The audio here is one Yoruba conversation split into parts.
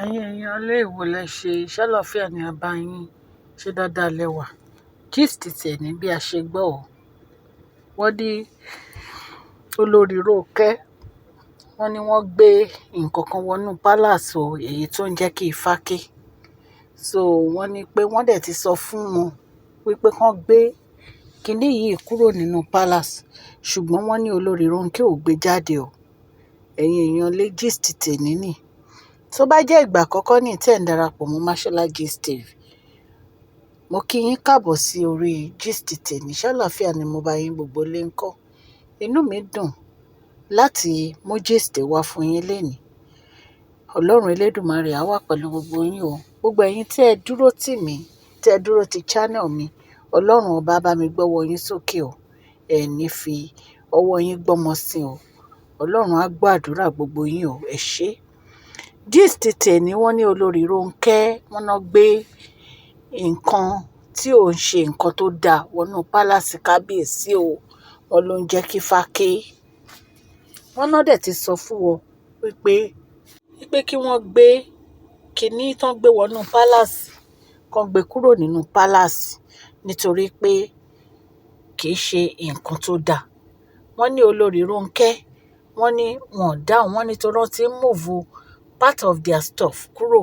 Ẹ̀yin èèyàn ilé ìwò lẹ ṣe ṣàlàáfíà ní abá yín ṣe dáadáa lẹ́wà. Gist tẹ̀ ní bí a ṣe gbọ́ ọ. Wọ́n ní olórí Ronke, wọ́n ní wọ́n gbé nǹkan kan wọnú palace o, èyí tó ń jẹ́ kí ifá ké. So wọ́n ní pé wọ́n dẹ̀ ti sọ fún wọn wípé kí wọ́n gbé kiní yìí kúrò nínú palace. Ṣùgbọ́n wọ́n ní olórí Ronke ò gbé jáde o. Ẹ̀yin èèyàn lé, gist tẹ̀ ní. Tó bá jẹ́ ìgbà àkọ́kọ́ ní tí ẹ̀ ń darapọ̀ mọ́ Mashola Gist TV, mo kí yín káàbọ̀ sí orí gist tèní. Ṣàlàáfíà ni mo bá yín, gbogbo lé ńkọ́. Inú mi dùn láti mú gist wá fún yín lénìí. Ọlọ́run Elédùmarè á wà pẹ̀lú gbogbo yín o. Gbogbo ẹ̀yin tí ẹ dúró tì mí, tí ẹ dúró ti channel mi, Ọlọ́run ọba bá mi gbọ́wọ́ yín sókè o. Ẹ ní fi ọwọ́ yín gbọ́mọ sí o. Ọlọ́run á gbọ́ àdúrà gbogbo yín o. Ẹ ṣé. Gist tèní, wọ́n ní olórí Ronke, wọ́n náà gbé nǹkan tí ò ń ṣe nǹkan tó da wọnú palace kábíyèsí o. Wọ́n ló ń jẹ́ kí ifá ké. Wọ́n náà dẹ̀ ti sọ fún wọn wípé kí wọ́n gbé kiní tán gbé wọnú palace, kán gbé kúrò nínú palace, nítorí pé kì í ṣe nǹkan tó da. Wọ́n ní olórí Ronke, wọ́n ní wọn ò dáhùn. Wọ́n ní torí wọ́n ti ń move part of their stuff kúrò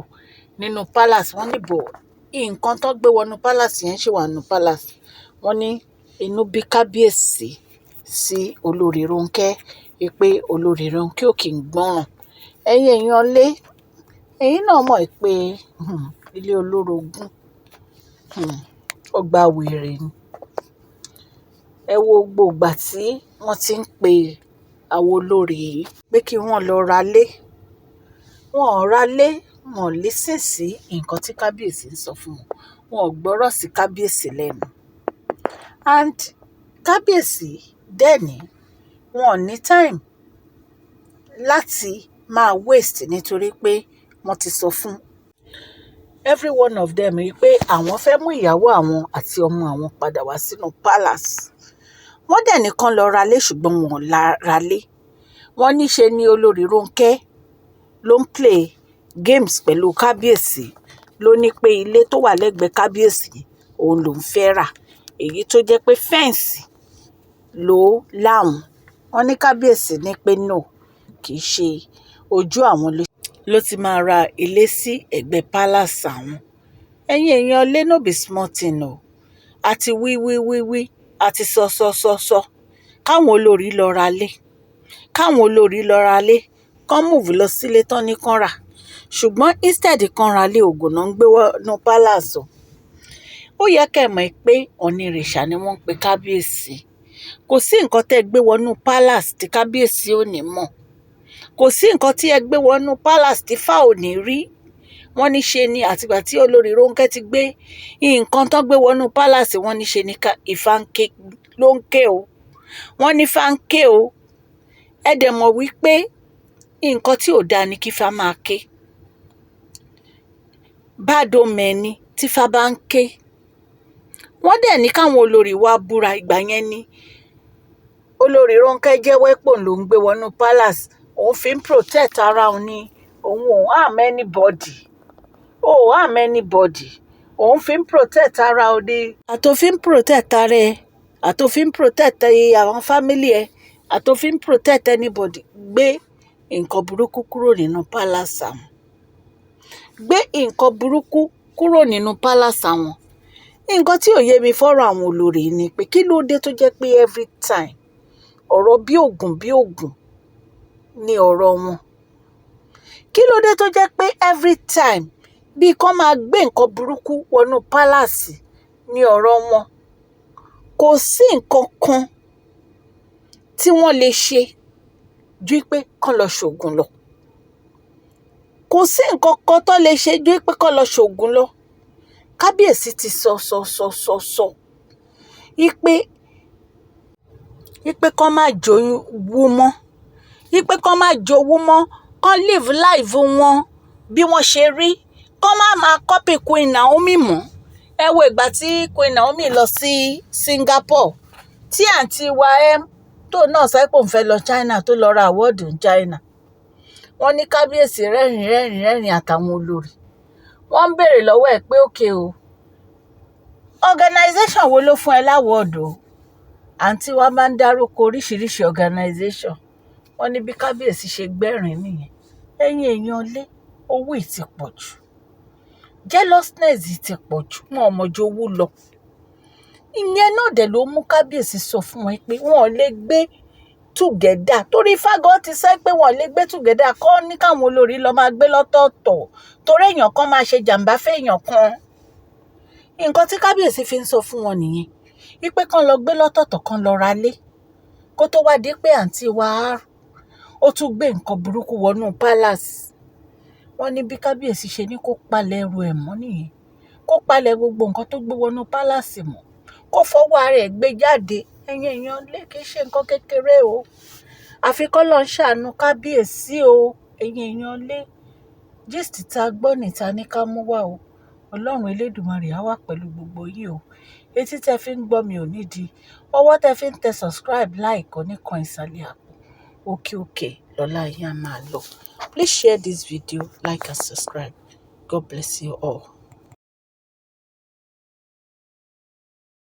nínú palace. Wọ́n ní but nǹkan tó gbé wọnú palace yẹn ṣì wà nínú palace. Wọ́n ní inú bí kábíyèsí sí olórí Ronke wípé olórí Ronke ò kí ń gbọ́ràn. Ẹ̀yin èèyàn lé, ẹ̀yin náà mọ̀ pé ilé olórogún, ọgbà wèrè ni. Ẹ wo gbogbo ìgbà tí wọ́n ti ń pe àwọn olórí yìí pé kí wọ́n lọ ra lé. Wọn ò ra lé, wọn ò listen sí nǹkan tí kábíyèsí ń sọ fún wọn. Wọn ò gbọ́rọ̀ sí kábíyèsí lẹ́nu. And kábíyèsí dẹ̀ ní wọn ò ní time láti máa waste, nítorí pé wọ́n ti sọ fún every one of them wípé àwọn fẹ́ mú ìyàwó àwọn àti ọmọ àwọn padà wá sínú palace. Wọ́n dẹ̀ ní kán lọ ra lé, ṣùgbọ́n wọn ò ra lé. Wọ́n ní ṣe ni olórí Ronke ló ń play games pẹ̀lú kábíyèsí, ló ní pé ilé tó wà lẹ́gbẹ̀ẹ́ kábíyèsí òun lòún fẹ́ rà, èyí tó jẹ́ pé fence ló láwọn. Wọ́n ní kábíyèsí ní pé no, kì í ṣe ojú àwọn ló ti máa ra ilé sí ẹ̀gbẹ́ palace àwọn. Ẹ̀yin èèyàn lé, no be small thing o. A ti wí wí wí wí, a ti sọ sọ sọ sọ káwọn olórí lọ ra lé, káwọn olórí lọ ra lé, kán move lọ sílé tán ní kán rà. Ṣùgbọ́n instead kán ra lé, oògùn náà ń gbé wọnú palace o. Ó yẹ kẹ́ ẹ mọ̀ pé onírìṣà ni wọ́n ń pe kábíyèsí. Kò sí nǹkan tẹ́ ẹ gbé wọnú palace tí kábíyèsí ò ní mọ̀. Kò sí nǹkan tí ẹ gbé wọnú palace tí Ifá ò ní rí. Wọ́n ní ṣe ni àtìgbà tí olórí Ronke ti gbé nǹkan tán gbé wọnú palace, wọ́n ní ṣe ni Ifá ń ké, ló ń ké o. Wọ́n ní Ifá ń ké o. Ẹ dẹ̀ mọ̀ wípé nǹkan tí ò dáa ni kí Ifá máa ké. Bad omen ni tí Ifá bá ń ké. Wọ́n dẹ̀ ní káwọn olórí wá búra. Ìgbà yẹn ni olórí Ronke jẹ́wọ́ pé òun ló ń gbé wọnú palace, òun fi ń protect ara òun ni, òun ò harm anybody, ò harm anybody, òun fi ń protect ara òun ni. Àtòfin protect ara ẹ, àtòfin protect àwọn family ẹ, àtòfin protect anybody, gbé nǹkan burúkú kúrò nínú palace àwọn, gbé nǹkan burúkú kúrò nínú palace àwọn. Nǹkan tí ò yé mi fọ́rọ̀ àwọn olórí ni pé, kí ló dé tó jẹ́ pé every time, ọ̀rọ̀ bí ògùn bí ògùn ni ọ̀rọ̀ wọn? Kí ló dé tó jẹ́ pé every time, bí kán máa gbé nǹkan burúkú wọnú palace ní ọ̀rọ̀ wọn? Kò sí nǹkan kan tí wọ́n lè ṣe ju pé kán lọ ṣoògùn lọ. Kò sí nǹkan kan tó lè ṣe ju pé kán lọ ṣoògùn lọ. Kábíyèsí ti sọ sọ sọ sọ sọ wípé kán má jowú mọ́, wípé kán má jowú mọ́, kán live life wọn bí wọ́n ṣe rí, kán má máa copy Queen Naomi mọ́. Ẹ wo ìgbà tí Queen Naomi lọ sí Singapore, tí àǹtí wa m tó náà sọ pé òun fẹ́ lọ China, tó lọ ra award ní China. Wọ́n ní kábíyèsí rẹ́rìn rẹ́rìn rẹ́rìn àtàwọn olórí. Wọ́n ń béèrè lọ́wọ́ ẹ̀ pé, okay o, organization wo ló fún ẹ l'award o? Àǹtí wa máa ń dárúkọ oríṣiríṣi organization. Wọ́n ní bí kábíyèsí ṣe gbẹ́rìn nìyẹn. Ẹ̀yin èèyàn lé, owó yìí ti pọ̀ jù, jealousness yìí ti pọ̀ jù, wọn ò mọ̀jú owó lọ. Ìyẹn náà dẹ̀ ló mú kábíyèsí sọ fún wọn pé wọn ò lè gbé together, torí Fágan ti sọ pé wọn ò lè gbé together, kọ́ ní káwọn olórí lọ máa gbé lọ́tọ̀ọ̀tọ̀, torí èèyàn kan máa ṣe jàǹbá fẹ́yàn kan. Nǹkan tí kábíyèsí fi ń sọ fún wọn nìyẹn, wípé kán lọ gbé lọ́tọ̀ọ̀tọ̀, kán lọ ra lé, kó tó wá di pé àǹtí wa ó tún gbé nǹkan burúkú wọnú palace. Wọ́n ní bí kábíyèsí ṣe ní kó palẹ̀ ẹrù ẹ̀ mọ́ nìyẹn, kó palẹ̀ gbogbo nǹkan tó gbé wọnú palace mọ́, kó fọwọ́ ara ẹ̀ gbé jáde. Ẹ̀yin èèyàn lé, kìí ṣe nǹkan kékeré o. Àfi k'Ọlọ́run ṣàánú kábíyèsí o. Ẹ̀yin èèyàn lé, gist tá a gbọ́ níta ní ká mú wá o. Ọlọ́run Elédùmarè á wà pẹ̀lú gbogbo yín o. Etí tẹ fi ń gbọ́ mi ò ní di, ọwọ́ tẹ fi ń tẹ subscribe, like, oníkan ìsàlẹ̀ àpò. Òkè òkè lọ́la yín á máa lọ. Please share this video, like and subscribe. God bless you all.